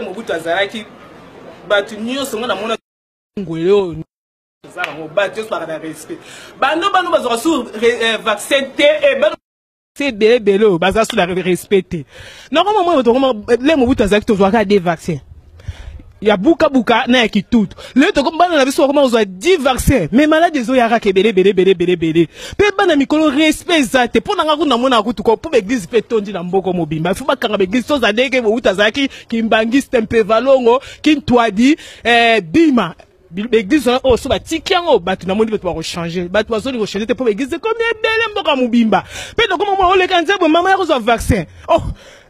Mobutu azalaki bato nyonso nga namona ngwele oyo eza nango bato nyonso baka na respect bando bano bazwaka su eh, vaccin te eh, bano se ebele ebele oyo baza su na respect te nakoma mwa moto koma le Mobutu azalaki tozwaka de vaccin ya bukabuka na ya kitutu. Lelo toko bana na biso bakoma kozwa 10 vaccin, mais maladi ezoya kaka ebele ebele ebele ebele ebele. Mpe bana mikolo respect eza te. Mpo na nga kuna namonaka kutu ko mpo baeglise mpe etondi na mboko mobimba, fo bakanga baeglise. Toza ndenge Mobutu azalaki kimbangiste mpe valongo kintwadi eh, bima baeglise wana oyo so batiki yango bato namoni bato bakochange, bato bazolinga kochange te mpo baeglise ekomi ebele mboka mobimba. Mpe tokoma mwa oleka nzembo mama ya kozwa vaccin. Oh,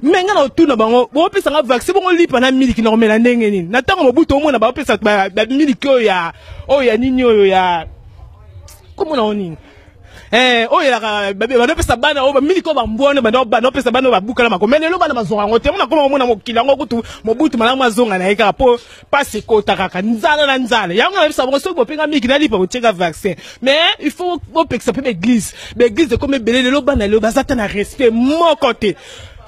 me nga na kotuna bango, bopesa nga vaccin bongo lipa na miliki na komela ndenge nini? Na ntango Mobutu omona baopesa bamiliki oyo ya nini, oyo ya komona o nini, eh, oyo elaka bandopesa bana oyo bamiliki oyo bambwana bandopesa bana oyo babukala mako. Me lelo bana bazwaka yango te. Ngo nakoma komona mokili yango kutu Mobutu malamu azonga na ye kaka mpo pasi ekota kaka nzala na nzala. Yango nayebisa bango, soki bopenga miliki na lipa, botieka vaccin, mais il faut bopekisa mpe baeglise. Baeglise ekomi ebele lelo. Bana lelo baza ta na respect moko te.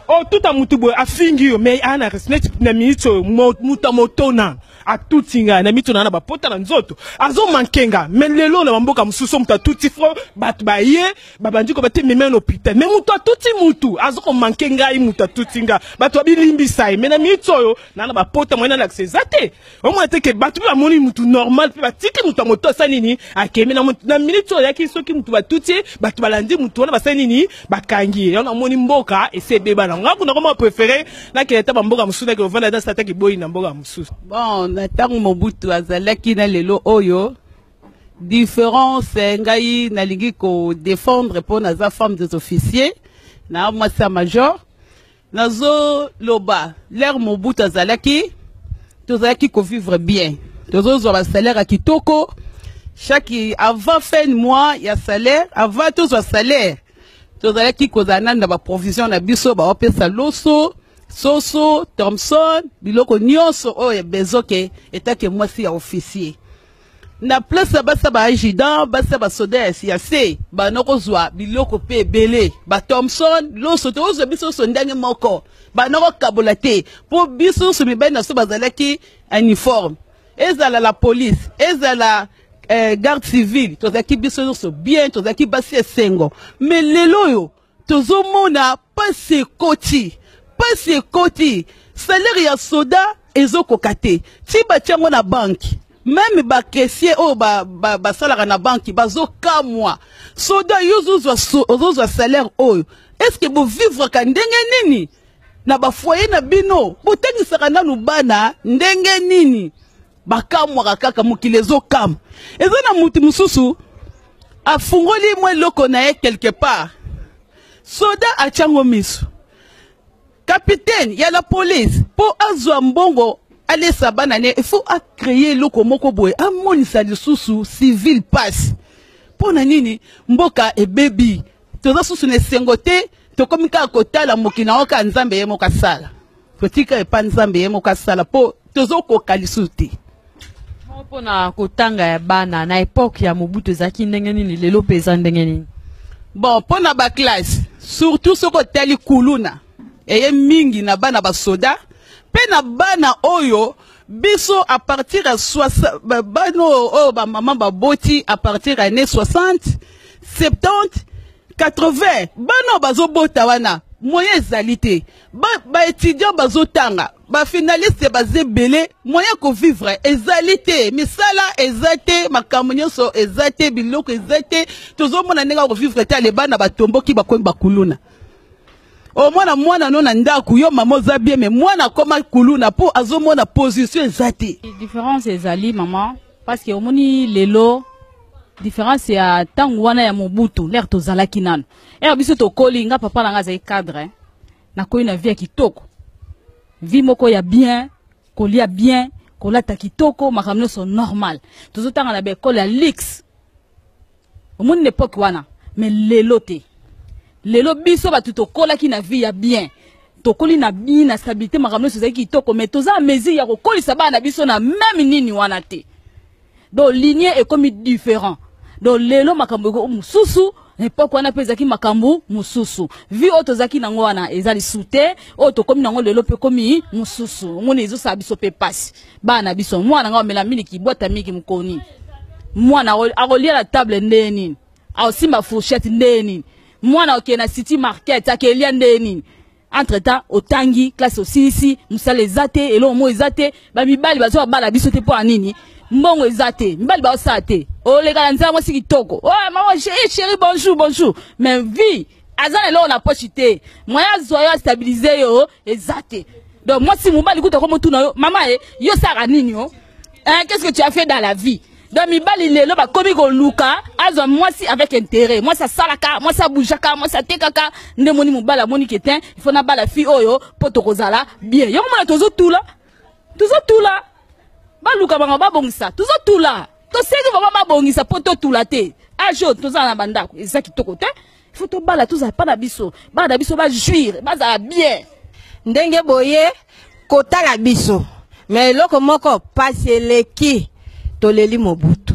Otuta mutu boye, afingi yo, mais aa na respect. Neti na minute oyo mutu amotona atuti ngai na mito na bapota na nzoto, azomanke nga. Mais lelo na bamboka mosusu, moto atuti fro, bato baye babandi koba te meme na hôpital. Mais moto atuti mutu, azokomanke ngai, moto atuti nga, bato babilimbisa ye. Mais na minute oyo na bapota moye nalakisa eza te. Omona te ke bato mpe bamoni mutu normal mpe batiki moto ya moto asali nini, akemi na minute oyo ayaki. Soki mutu batuti ye, bato balandi mutu wana, basali nini, bakangi ye. Yango namoni mboka esi ebeba nango. Nga kuna koma préféré nakende ata bamboka mosusu, nakende ovanda ata sataki boyi na mboka mosusu. Bon, na ntango Mobutu azalaki na lelo oyo, différence, ngai nalingi kodéfendre mpo naza femme des officiers na mwasi ya major. Nazoloba, l'heure Mobutu azalaki, tozalaki kovivre bien, tozozwa basalaire ya kitoko. Chaque avant fin de mois ya salaire, avant tozwa salaire, tozalaki kozala nani na baprovision na biso. Baopesa loso, soso, thomson, biloko nyonso oyo bezoke etake mwasi ya officier. Na place ya basi ya baadjudant, basi ya basoda ya se bana kozwa biloko mpe ebele, bathomson, loso, tokozwa biso nyonso ndenge moko. Bana kokabola te mpo biso nyonso mibali na so bazalaki uniforme, ezala la police, ezala garde civile, tozalaki biso nyonso bien, tozalaki basi esengo. Mais lelo oyo tozomona pasi ekoti, pasi ekoti. Salaire ya soda ezokoka te. Ti batia yango na banque, même bacaissier oyo basalaka na banque bazokamwa. Soda, yo ozozwa salaire oyo, est-ce bovivraka ndenge nini na bafoyer na bino? Botangisaka nanu bana ndenge nini? Bakamwaka kaka. Mokili ezokamwa. Eza na mutu mosusu afungoli mwa eloko na ye quelque part, soda atiango miso, capitaine ya la police mpo azwa mbongo alesa bana ne, il faut acréer eloko moko boye amonisa lisusu civil passe. Mpo na nini? Mboka ebebi, toza susu na esengo te. Tokomi kaka kotala mokili nango kaka Nzambe ye moko asala. Totika epa Nzambe ye moko asala mpo tozokoka lisusu te. Mpona kotanga ya bana na époque ya Mobutu ezalaki ndenge nini? Lelo mpe eza ndenge nini? Bon, mpo na baklasse, surtout soki otali kuluna eye mingi na bana basoda mpe na bana oyo biso à partir ya bana oyo bamama baboti à partir ya année 60, 70, 80, bana oyo bazobota wana, moyen ezali te. Baétudiant ba bazotanga, bafinaliste baza ebele, moyen kovivre ezali te, misala eza te, makambo nyonso eza te, biloko eza te. Tozomona ndenge akovivre te. Ale, bana batomboki, bakomi bakuluna. Omona mwana no na ndako, yo mama oza bien, mais mwana akoma kuluna mpo azomona position eza te. Différence ezali, mama, parce que omoni lelo différence ya ntango wana ya Mobutu, l'heure tozalaki nano, ere biso tokoli, nga papa na nga azali cadre, nakoyi na vie ya kitoko, vie moko ya bien, kolia bien, kolata kitoko, makambo nyonso normal, tozotanga na baekole ya luxe. Omoni na époque wana, mais lelo te. Lelo biso bato tokolaki na vie ya bien, tokoli na bien, na stabilité, makambo nyonso ezalaki kitoko, mais toza na mesure ya kokolisa bana na biso na même nini wana te. Donc lignée ekomi différent. Donc lelo makambo eko mosusu, époque wana mpe ezalaki makambo mosusu. Vie oyo tozalaki nango wana eza lisu te. Oyo tokómi nango lelo mpe komi mosusu. Omoni, ezosala biso mpe pasi. Bana na biso, mwana nga omela miliki, bwata miliki mokoni, mwana akolia na table nde nini? Aosimba fourchette nde nini? Mwana okende na City Market, akelia nde nini? Entre temps otangi classe, osilisi, mosala eza te, eloko moko eza te. Bamibali bazwa babala biso te. Mpo ya nini? Mbongo eza te, mibali baosala te. Oleka na nzela, mwasi kitoko, oh, mama chéri, bonjour, bonjour, mais vie aza na eloko na poche te. Moyen azwa yo, astabiliser yo eza te. Donc mwasi, mobali kuta komotuna yo: "Mama e, yo osalaka nini o? Hein, qu'est-ce que tu as fait dans la vie?" Donc mibali lelo bakomi koluka azwa mwasi avec intérêt. Mwasi asalaka, mwasi abujaka, mwasi atekaka nde moni mobali amoni ke te, il faut nabala fille oyo mpo tokozala bien. Yango mona tozotula, tozotula, baluka bango babongisa. Tozotula, tosengi vraiment babongisa mpo totula te. Age oyo tozala na bandako eza kitoko te. Il faut tobala, tozala mpa na biso, bana na biso bajouir, bazala bien. Ndenge boye kotala biso, me eloko moko pasi eleki, toleli Mobutu.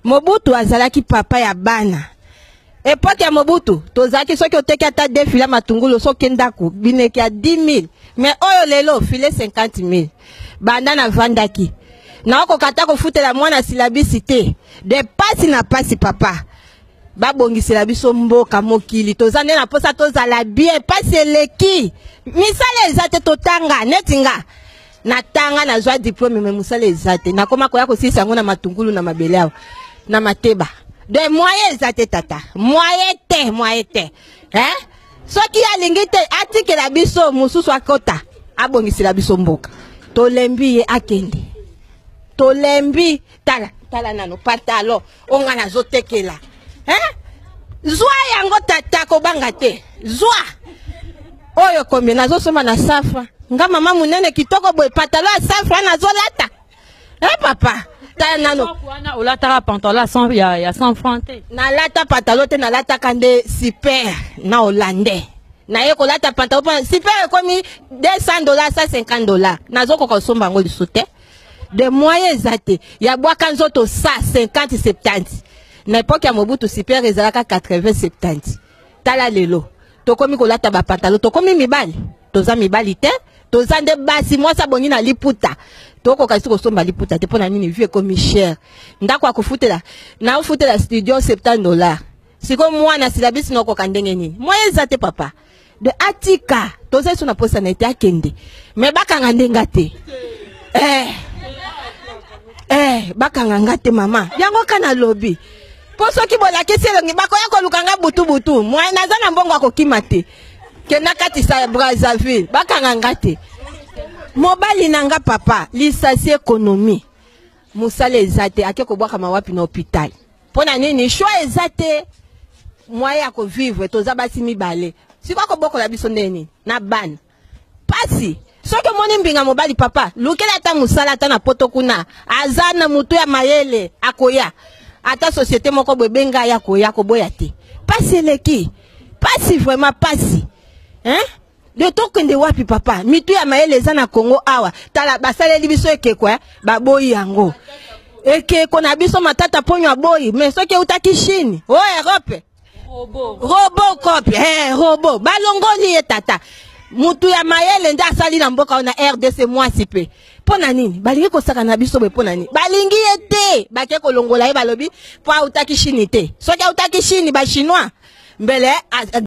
Mobutu azalaki papa ya bana. Époque ya Mobutu tozalaki, soki oteki ata deux filets matungulu, soki ndako bineki ya 10 000. Mais oyo lelo, filet 50 000. Banda navandaki, naokoka ata kofutela mwana syllabus te. De pasi na pasi, papa. Babongisela biso mboka, mokili toza nde na mposa tozala bien. Pasi eleki, misala eza te. Totanga neti nga natanga, nazwa diplôme, mais mosala eza te. Nakoma koya kosilisa yango na matungulu na mabele awa na mateba. De moyen eza te, tata, moyen te, moyen te, hein? Soki alingi te, atikela biso mosusu akota, abongisela biso mboka. Tolembi ye, akende, tolembi. Tala, tala nano pantalon oyo nga nazotekela, hein? Zwa yango, tata, kobanga te. Zwa oyo combien? Nazosomba na safra. Nga mama monene kitoko boye, pantalon ya safra nazolata. Eh papa, tala nano. Wana olataka pantalon ya 100, ya 100 franc te? Nalata pantalon te, nalataka nde super na hollandais. Naye kolata pantalon mpo super ekomi $200, $150. Nazokoka kosomba yango lisu te. De moyen eza te. Ya bwaka nzoto 150, 70. Na époque ya Mobutu, super ezalaka 80, 70. Tala lelo tokomi kolata bapantalon, tokomi mibali. Toza mibali te, toza nde basi. Mwasi abongi na liputa, tokoka esi kosomba liputa te. Mpo na nini? Vie ekomi cher. Ndako ya kofutela, naofutela studio $70. Sikoyo mwana syllabus naokoka ndenge nini? Moyen eza te, papa. De atika, toza eso na posa na ete akende, mais bakanga ndenga te. Eh, eh, bakanga nga te, mama. Yango ka nalobi, mpo soki bolakisi elongi, bakoya koluka nga butu-butu. Mwa naza na mbongo ya kokima te, ke nakatisa Brazzaville. Bakanga nga te. Mobali na nga, papa, lisasi économie, mosala eza te, ake kobwakama wapi? Na hôpital. Mpo na nini? Choix eza te, moyen ya kovivre. Toza basi mibale, sikoyo akobokola biso ndenge nini na bana? Pasi. Soki omoni mbinga mobali, papa, lukela ata mosala, ata na poto kuna. Aza na motu ya mayele, akoya. Ata société moko boye, benga ye, akoya, koboya te. Pasi eleki, pasi vraiment, pasi, hein? De tokende wapi, papa? Mitu ya mayele eza na Kongo awa. Tala, basaleli biso ekeko, eh? Baboyi yango, ekeko na biso Matata Ponyo aboyi. Mais soki eutaki Chine o Europe, Robocop, eh, robot balongoli ye. Tata, mutu ya mayele nde asali na mboka oyo na RDC. Mwasi mpe, mpo na nini balingi kosaka na biso boye? Mpo na nini balingi ye te? Bake kolongola ye, balobi mpo autaki Chine te. Soki autaki Chine, bachinois mbele.